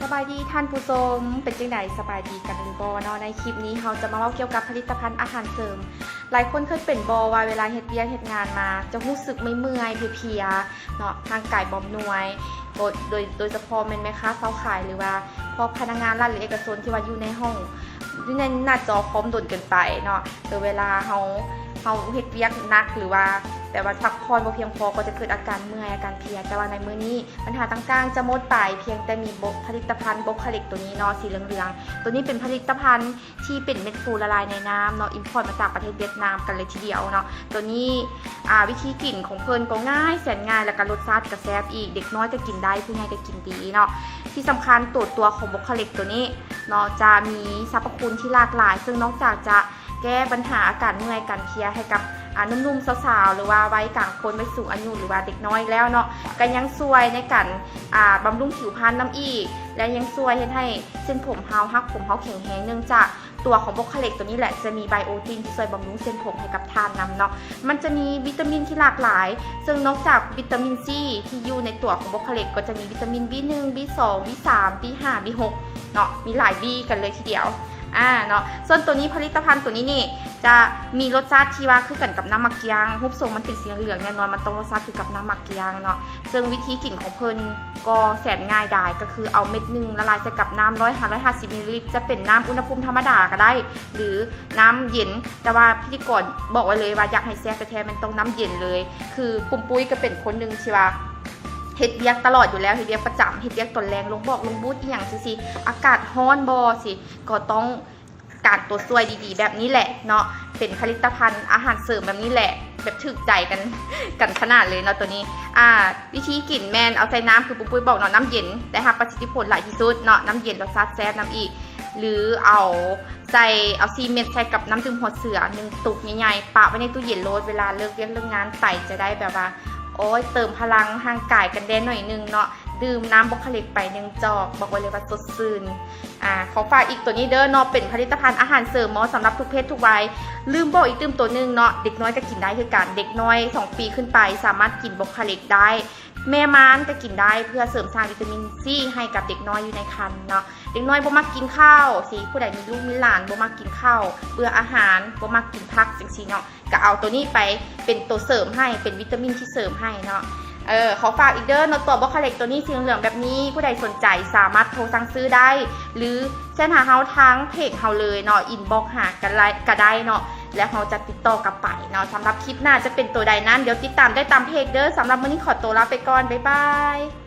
ສະບາຍດີທ່ານຜູ້ຊົມ ເປັນຈັ່ງໃດ ສະບາຍດີກັນຫຼືບໍ່ເນາະ? ໃນຄລິບນີ້ເຮົາຈະມາເວົ້າກ່ຽວກັບຜະລິດຕະພັນອາຫານເສີມ. ຫຼາຍຄົນເຄີຍເປັນບໍ່ວ່າເວລາເຮັດວຽກເຮັດງານມາ ຈະຮູ້ສຶກເມື່ອຍໆ ເພຍໆ ເນາະ, ຮ່າງກາຍບວມນວຍ ໂດຍ ໂດຍສະເພາະແມ່ນແມ່ຄ້າຊາວຂາຍ ຫຼືວ່າພວກພະນັກງານລັດ ຫຼືເອກະຊົນທີ່ວ່າຢູ່ໃນຫ້ອງ ຢູ່ໃນໜ້າຈໍຄອມດົນເກີນໄປເນາະ. ເອີ ເວລາເຮົາ ເຮົາເຮັດວຽກໜັກ ຫຼືວ່າແບບວ່າພັກຜ່ອນບໍ່ພຽງພໍ ກໍຈະເກີດອາການເມື່ອຍ ອາການເພຍ. ແຕ່ວ່າໃນມື້ນີ້ບັນຫາຕ່າງໆຈະໝົດໄປ ພຽງແຕ່ມີບົ- ຜະລິດຕະພັນບົກຄະເລັກໂຕນີ້ເນາະ ສີເຫຼືອງໆ. ໂຕນີ້ເປັນຜະລິດຕະພັນທີ່ເປັນເມັດຟູລະລາຍໃນນ້ຳເນາະ, ອິມພອດມາຈາກປະເທດຫວຽດນາມກັນເລີຍທີດຽວເນາະ. ໂຕນີ້ ອາ ວິທີກິນຂອງເພິ່ນກໍງ່າຍ ແສນງ່າຍ ແລ້ວກໍລົດຊາດກໍແຊບອີກ, ເດັກນ້ອຍກໍກິນໄດ້ ຜູ້ໃຫຍ່ກໍກິນດີເນາະ. ທີ່ສຳຄັນໂຕຕົວຂອງບົກຄະເລັກໂຕນີ້ເນາະ ຈະມີສັບພະຄຸນທີ່ຫຼາກຫຼາຍ ເຊິ່ງນອກຈາກຈະ ແກ້ບັນຫາອາການເມື່ອຍການເພຍໃຫ້ກັບ ອາ ໜຸ່ມໆ ສາວໆ ຫຼືວ່າໄວກາງຄົນ ໄວສູງອາຍຸ ຫຼືວ່າເດັກນ້ອຍແລ້ວເນາະ, ກໍຍັງຊ່ວຍໃນການ ອາ ບຳລຸງຜິວພັນນຳອີກ ແລະ ຍັງຊ່ວຍເຮັດໃຫ້ເສັ້ນຜົມເຮົາ ຮາກຜົມເຮົາແຂງແຮງ ເນື່ອງຈາກຕົວຂອງບົກຄະເລັກໂຕນີ້ແຫຼະ ຈະມີໄບໂອຕິນທີ່ຊ່ວຍບຳລຸງເສັ້ນຜົມໃຫ້ກັບທ່ານນຳເນາະ. ມັນຈະມີວິຕາມິນທີ່ຫຼາກຫຼາຍ ເຊິ່ງນອກຈາກວິຕາມິນຊີທີ່ຢູ່ໃນຕົວຂອງບົກຄະເລັກ ກໍຈະມີວິຕາມິນບີໜຶ່ງ ບີສອງ ບີສາມ ບີຫ້າ ບີຫົກ ເນາະ, ມີຫຼາຍບີກັນເລີຍທີດຽວ ອາ ເນາະ. ສ່ວນໂຕນີ້ ຜະລິດຕະພັນໂຕນີ້ນີ້ ຈະມີລົດຊາດທີ່ວ່າຄືກັນກັບນ້ຳໝາກກຽງ, ຮູບຊົງມັນເປັນສີເຫຼືອງໆ ແນ່ນອນມັນຕ້ອງລົດຊາດຄືກັບນ້ຳໝາກກຽງເນາະ. ເຊິ່ງວິທີກິນຂອງເພິ່ນກໍແສນງ່າຍດາຍ ກໍຄືເອົາເມັດໜຶ່ງລະລາຍໃສ່ກັບນ້ຳ ຮ້ອຍ ຫາ ຮ້ອຍຫ້າສິບມິນລີລິດ ຈະເປັນນ້ຳອຸນຫະພູມທຳມະດາກໍໄດ້ ຫຼື ນ້ຳເຢັນ, ແຕ່ວ່າພິທີກອນບອກໄວ້ເລີຍວ່າຢາກໃຫ້ແຊບແທ້ໆ ແມ່ນຕ້ອງນ້ຳເຢັນເລີຍ. ຄືປຸ້ມປຸ້ຍກໍເປັນຄົນໜຶ່ງທີ່ວ່າ ເຮັດວຽກຕະຫຼອດຢູ່ແລ້ວ, ເຮັດວຽກປະຈຳ, ເຮັດວຽກຕອນແລງ ລົງບອກລົງບູດອີ່ຫຍັງຊີ້ໆ, ອາກາດຮ້ອນບໍ່ຊີ້ ກໍຕ້ອງການຕົວຊ່ວຍດີໆແບບນີ້ແຫຼະເນາະ, ເປັນຜະລິດຕະພັນອາຫານເສີມແບບນີ້ແຫຼະ, ແບບຖືກໃຈກັນ ກັນຂະໜາດເລີຍເນາະໂຕນີ້. ອາ ວິທີກິນແມ່ນເອົາໃສ່ນ້ຳ ຄືປຸ້ມປຸ້ຍບອກເນາະ, ນ້ຳເຢັນໄດ້ຮັບປະສິດທິຜົນຫຼາຍທີ່ສຸດເນາະ, ນ້ຳເຢັນ ລົດຊາດແຊບນຳອີກ ຫຼືເອົາໃສ່ ເອົາສີ່ເມັດໃສ່ກັບນ້ຳດື່ມຫົວເສືອໜຶ່ງຕຸກໃຫຍ່ໆ ປະໄວ້ໃນຕູ້ເຢັນໂລດ, ເວລາເລີກວຽກເລີກງານໄປຈະໄດ້ແບບວ່າ ໂອ້ຍ ເຕີມພະລັງຮ່າງກາຍກັນແດ່ໜ້ອຍໜຶ່ງເນາະ. ດື່ມນ້ຳບົກຄະເລັກໄປໜຶ່ງຈອກ ບອກໄວ້ເລີຍວ່າສົດຊື່ນ. ອາ ຂໍຝາກອີກໂຕນີ້ເດີເນາະ, ເປັນຜະລິດຕະພັນອາຫານເສີມເໝາະສຳລັບທຸກເພດທຸກໄວ. ລືມບອກອີກຕື່ມໂຕໜຶ່ງເນາະ, ເດັກນ້ອຍກໍກິນໄດ້ຄືກັນ, ເດັກນ້ອຍສອງປີຂຶ້ນໄປສາມາດກິນບົກຄະເລັກໄດ້, ແມ່ມານກໍກິນໄດ້ ເພື່ອເສີມສ້າງວິຕາມິນຊີໃຫ້ກັບເດັກນ້ອຍຢູ່ໃນຄັນເນາະ. ເດັກນ້ອຍບໍ່ມັກກິນເຂົ້າຊີ້, ຜູ້ໃດມີລູກມີຫຼານບໍ່ມັກກິນເຂົ້າ, ເບື່ອອາຫານ, ບໍ່ມັກກິນຜັກຈັ່ງຊີ້ເນາະ, ກໍເອົາໂຕນີ້ໄປເປັນໂຕເສີມໃຫ້, ເປັນວິຕາມິນທີ່ເສີມໃຫ້ເນາະ. ເອີ ຂໍຝາກອີກເດີເນາະ, ຕົວບົກຄະເລັກໂຕນີ້ ສີເຫຼືອງແບບນີ້ ຜູ້ໃດສົນໃຈສາມາດໂທສັ່ງຊື້ໄດ້ ຫຼືແຊັດຫາເຮົາທາງເພຈເຮົາເລີຍເນາະ, ອິນບັອກຫາກັນໄດ້ກໍໄດ້ເນາະ, ແລ້ວເຮົາຈະຕິດຕໍ່ກັບໄປເນາະ. ສຳລັບຄລິບໜ້າຈະເປັນໂຕໃດນັ້ນ ດຽວຕິດຕາມໄດ້ຕາມເພຈເດີ. ສຳລັບມື້ນີ້ຂໍໂຕລາໄປກ່ອນ, ບາຍບາຍ.